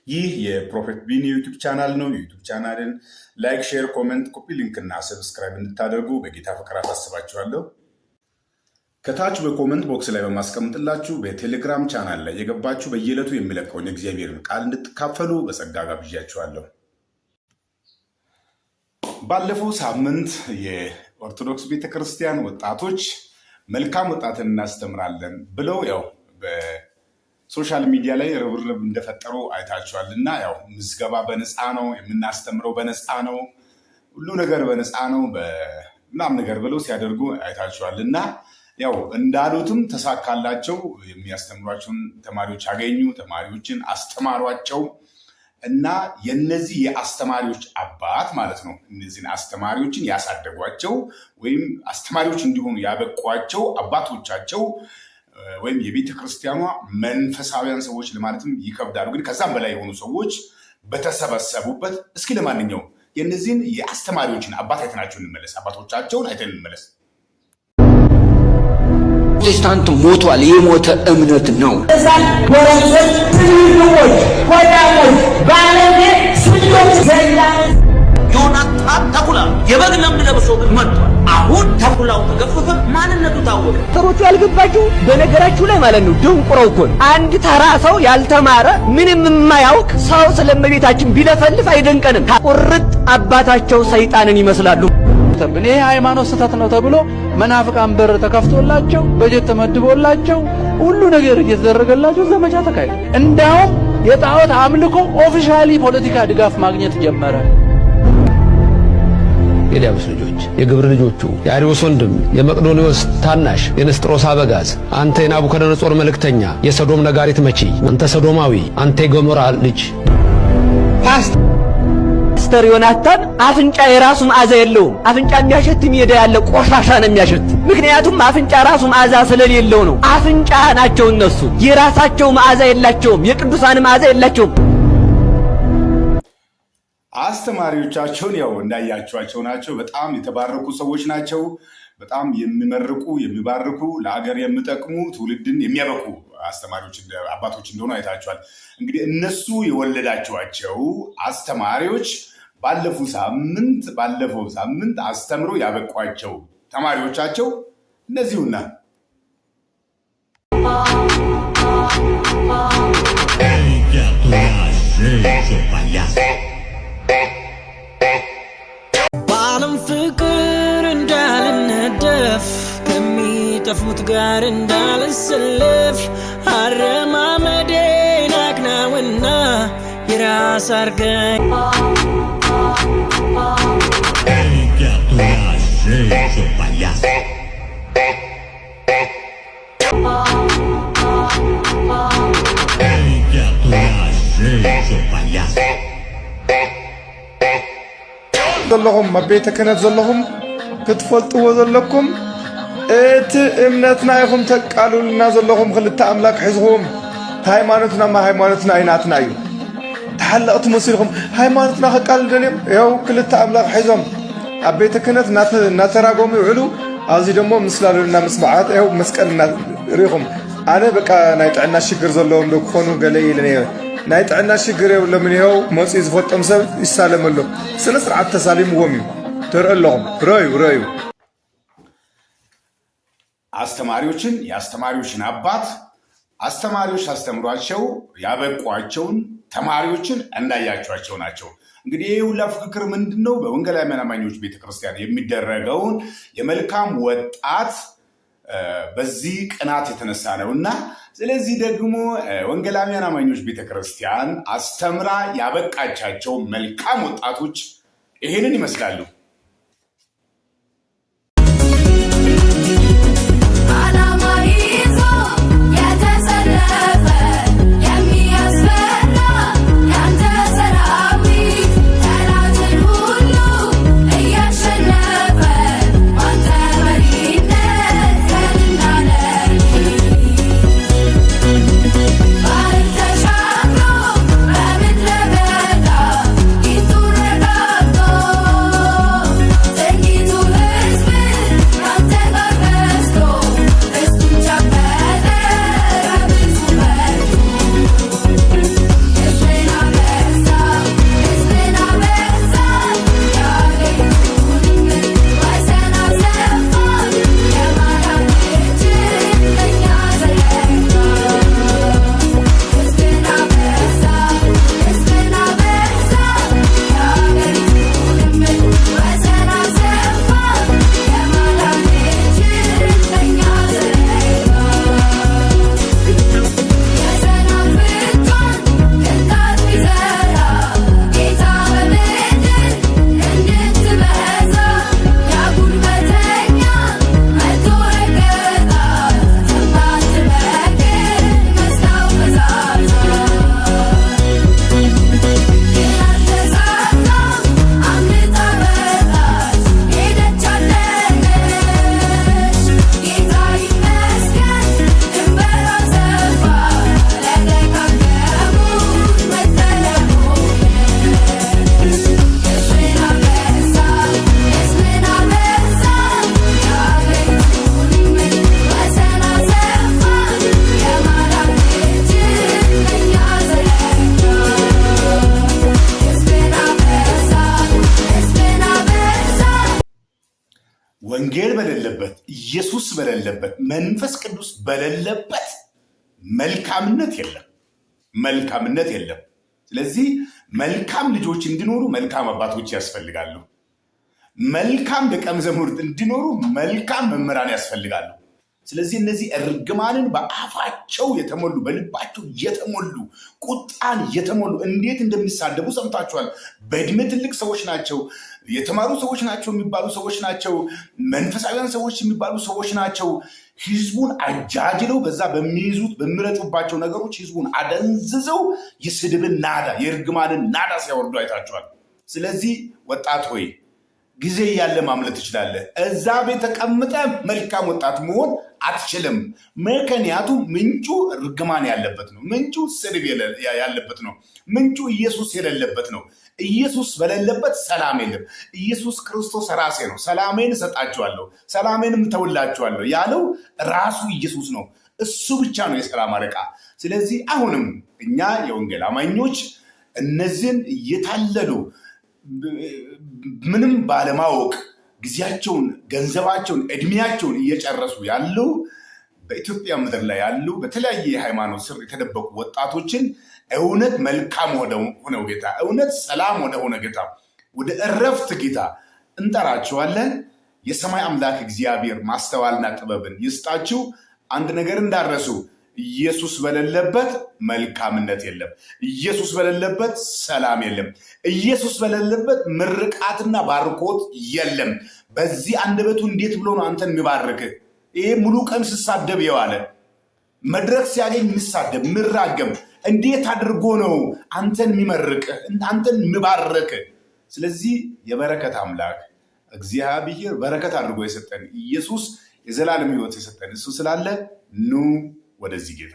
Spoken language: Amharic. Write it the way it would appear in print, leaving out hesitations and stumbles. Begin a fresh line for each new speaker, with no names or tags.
ይህ የ Prophet ቢኒ YouTube channel ነው። የ YouTube channel ን like፣ share፣ comment፣ copy link እና subscribe እንድታደርጉ በጌታ ፍቅር አሳስባችኋለሁ። ከታች በ comment box ላይ በማስቀምጥላችሁ በቴሌግራም ቻናል ላይ እየገባችሁ በየዕለቱ የምለቀውን የእግዚአብሔርን ቃል እንድትካፈሉ በጸጋ ጋብዣችኋለሁ። ባለፈው ሳምንት የኦርቶዶክስ ቤተክርስቲያን ወጣቶች መልካም ወጣትን እናስተምራለን ብለው ያው በ social media ላይ ርብርብ እንደፈጠሩ አይታችኋል። እና ያው ምዝገባ በነፃ ነው፣ የምናስተምረው በነፃ ነው፣ ሁሉ ነገር በነፃ ነው ምናምን ነገር ብለው ሲያደርጉ አይታችኋል። እና ያው እንዳሉትም ተሳካላቸው። የሚያስተምሯቸውን ተማሪዎች አገኙ፣ ተማሪዎችን አስተማሯቸው። እና የነዚህ የአስተማሪዎች አባት ማለት ነው፣ እነዚህን አስተማሪዎችን ያሳደጓቸው ወይም አስተማሪዎች እንዲሆኑ ያበቋቸው አባቶቻቸው ወይም የቤተ ክርስቲያኗ መንፈሳዊያን ሰዎች ለማለትም ይከብዳሉ፣ ግን ከዛም በላይ የሆኑ ሰዎች በተሰበሰቡበት፣ እስኪ ለማንኛውም የእነዚህን የአስተማሪዎችን አባት አይተናቸው እንመለስ። አባቶቻቸውን አይተን እንመለስ።
ፕሮቴስታንት ሞቷል። የሞተ እምነት ነው።
እዛን ጎረምሶች፣ ትልልቆች፣ ሆዳሞች፣ ባለጌ ስንቶች ዘላን።
ዮናታን ተኩላ የበግ ለምድ ለብሶ ግን መጥቷል። አሁን ተኩላው ተገፈፈ፣ ማንነቱ ታወቀ።
ዶክተሮቹ ያልገባችሁ በነገራችሁ ላይ ማለት ነው። ደንቁረው እኮ ነው። አንድ ተራ ሰው፣ ያልተማረ፣ ምንም የማያውቅ ሰው ስለእመቤታችን ቢለፈልፍ አይደንቀንም። ቁርጥ አባታቸው ሰይጣንን ይመስላሉ።
ይሄ ሃይማኖት ስህተት ነው ተብሎ መናፍቃን በር ተከፍቶላቸው፣ በጀት ተመድቦላቸው፣ ሁሉ ነገር እየተደረገላቸው ዘመቻ ተካሄደ። እንዳውም የጣዖት አምልኮ officially ፖለቲካ ድጋፍ ማግኘት ጀመረ።
የዲያብሎስ ልጆች፣ የግብር ልጆቹ፣ የአርዮስ ወንድም፣ የመቅዶኒዎስ ታናሽ፣ የንስጥሮስ አበጋዝ፣ አንተ የናቡከደነጾር መልእክተኛ፣ የሰዶም ነጋሪት መቺ፣ አንተ ሰዶማዊ፣ አንተ የገሞራ ልጅ።
ፓስተር ዮናታን አፍንጫ የራሱ መዓዛ የለውም። አፍንጫ የሚያሸት ሜዳ ያለ ቆሻሻ ነው የሚያሸት። ምክንያቱም አፍንጫ ራሱ መዓዛ ስለሌለው ነው። አፍንጫ ናቸው እነሱ። የራሳቸው መዓዛ የላቸውም። የቅዱሳን መዓዛ የላቸውም።
አስተማሪዎቻቸውን ያው እንዳያችኋቸው ናቸው። በጣም የተባረኩ ሰዎች ናቸው። በጣም የሚመርቁ፣ የሚባርኩ፣ ለሀገር የሚጠቅሙ፣ ትውልድን የሚያበቁ አስተማሪዎች፣ አባቶች እንደሆኑ አይታችኋል። እንግዲህ እነሱ የወለዳቸዋቸው አስተማሪዎች ባለፈው ሳምንት አስተምሮ ያበቋቸው ተማሪዎቻቸው እነዚሁና።
Tem que aturar a gente, seu palhaço.
በዓለም ፍቅር እንዳልነደፍ፣ ከሚጠፉት ጋር እንዳልሰለፍ፣ አረማመዴን አቅናውና የራስ አርገኝ።
Tem que aturar a gente, seu palhaço. Tem que aturar a gente, seu palhaço.
ዘለኹም ኣብ ቤተ ክህነት ዘለኹም ክትፈልጥዎ ዘለኩም እቲ እምነትና ኢኹም ተቃልሉና ዘለኹም። ክልተ ኣምላክ ሒዝኹም እቲ ሃይማኖትና ማ ሃይማኖትና እዩ፣ ናትና እዩ። ተሓለቕቲ መሲልኩም ሃይማኖትና ከቃልሉ ደልዮም ያው ክልተ ኣምላክ ሒዞም ኣብ ቤተ ክህነት እናተራጎሙ ይውዕሉ። ኣብዚ ደሞ ምስላሉና ምስ በዓት ያው መስቀል ሪኢኹም። ኣነ በቃ ናይ ጥዕና ሽግር ዘለዎም ዶ ክኾኑ ገለ ኢለ ነይረ። ናይ ጥዕና ሽግር የብሎምን። ይኸው መፂኡ ዝፈልጦም ሰብ ይሳለመሎ፣ ስነ ስርዓት ተሳሊምዎም እዩ። ትርኢ ኣለኹም፣ ረዩ ረዩ።
አስተማሪዎችን፣ የአስተማሪዎችን አባት፣ አስተማሪዎች አስተምሯቸው ያበቋቸውን ተማሪዎችን እንዳያቸዋቸው ናቸው። እንግዲህ ይህ ሁላ ፍክክር ምንድን ነው? በወንጌላውያን አማኞች ቤተክርስቲያን የሚደረገውን የመልካም ወጣት በዚህ ቅናት የተነሳ ነው። እና ስለዚህ ደግሞ ወንጌላውያን አማኞች ቤተክርስቲያን አስተምራ ያበቃቻቸው መልካም ወጣቶች ይሄንን ይመስላሉ።
ዓላማ ይዞ የተሰለፈ የሚያስፈራ ያንተ ሰራዊት ጠላትን ሁሉ እያሸነፈ ባንተ መሪነት ቀንና ሌሊት ባህር ተሻግሮ በምድረ በዳ ጊንጡ ረጋግጦ ጥቂቱ ሕዝብ ካንተ ጋር በዝቶ።
ወንጌል በሌለበት፣ ኢየሱስ በሌለበት፣ መንፈስ ቅዱስ በሌለበት መልካምነት የለም፣ መልካምነት የለም። ስለዚህ መልካም ልጆች እንዲኖሩ መልካም አባቶች ያስፈልጋሉ። መልካም ደቀ መዛሙርት እንዲኖሩ መልካም መምህራን ያስፈልጋሉ። ስለዚህ እነዚህ እርግማንን በአፋቸው የተሞሉ፣ በልባቸው የተሞሉ፣ ቁጣን የተሞሉ፣ እንዴት እንደሚሳደቡ ሰምታችኋል። በእድሜ ትልቅ ሰዎች ናቸው፣ የተማሩ ሰዎች ናቸው የሚባሉ ሰዎች ናቸው፣ መንፈሳዊያን ሰዎች የሚባሉ ሰዎች ናቸው። ህዝቡን አጃጅለው በዛ በሚይዙት በሚረጩባቸው ነገሮች ህዝቡን አደንዝዘው የስድብን ናዳ፣ የእርግማንን ናዳ ሲያወርዱ አይታችኋል። ስለዚህ ወጣት ሆይ፣ ጊዜ እያለ ማምለጥ ትችላለህ። እዛ ቤት ተቀምጠህ መልካም ወጣት መሆን አትችልም። ምክንያቱም ምንጩ እርግማን ያለበት ነው። ምንጩ ስድብ ያለበት ነው። ምንጩ ኢየሱስ የሌለበት ነው። ኢየሱስ በሌለበት ሰላም የለም። ኢየሱስ ክርስቶስ ራሴ ነው። ሰላሜን እሰጣችኋለሁ፣ ሰላሜንም እተውላችኋለሁ ያለው ራሱ ኢየሱስ ነው። እሱ ብቻ ነው የሰላም አለቃ። ስለዚህ አሁንም እኛ የወንጌል አማኞች እነዚህን እየታለሉ፣ ምንም ባለማወቅ ጊዜያቸውን፣ ገንዘባቸውን፣ እድሜያቸውን እየጨረሱ ያሉ፣ በኢትዮጵያ ምድር ላይ ያሉ፣ በተለያየ የሃይማኖት ስር የተደበቁ ወጣቶችን እውነት መልካም ወደሆነው ጌታ፣ እውነት ሰላም ወደሆነ ጌታ፣ ወደ እረፍት ጌታ እንጠራቸዋለን። የሰማይ አምላክ እግዚአብሔር ማስተዋልና ጥበብን ይስጣችሁ። አንድ ነገር እንዳትረሱ፣ ኢየሱስ በሌለበት መልካምነት የለም። ኢየሱስ በሌለበት ሰላም የለም። ኢየሱስ በሌለበት ምርቃትና ባርኮት የለም። በዚህ አንደበቱ እንዴት ብሎ ነው አንተን የሚባርክህ? ይሄ ሙሉ ቀን ስሳደብ የዋለ፣ መድረክ ሲያገኝ የሚሳደብ፣ የሚራገም እንዴት አድርጎ ነው አንተን የሚመርቅህ፣ አንተን የሚባርክህ? ስለዚህ የበረከት አምላክ እግዚአብሔር በረከት አድርጎ የሰጠን ኢየሱስ፣ የዘላለም ሕይወት የሰጠን እሱ ስላለ ኑ ወደዚህ ጌታ።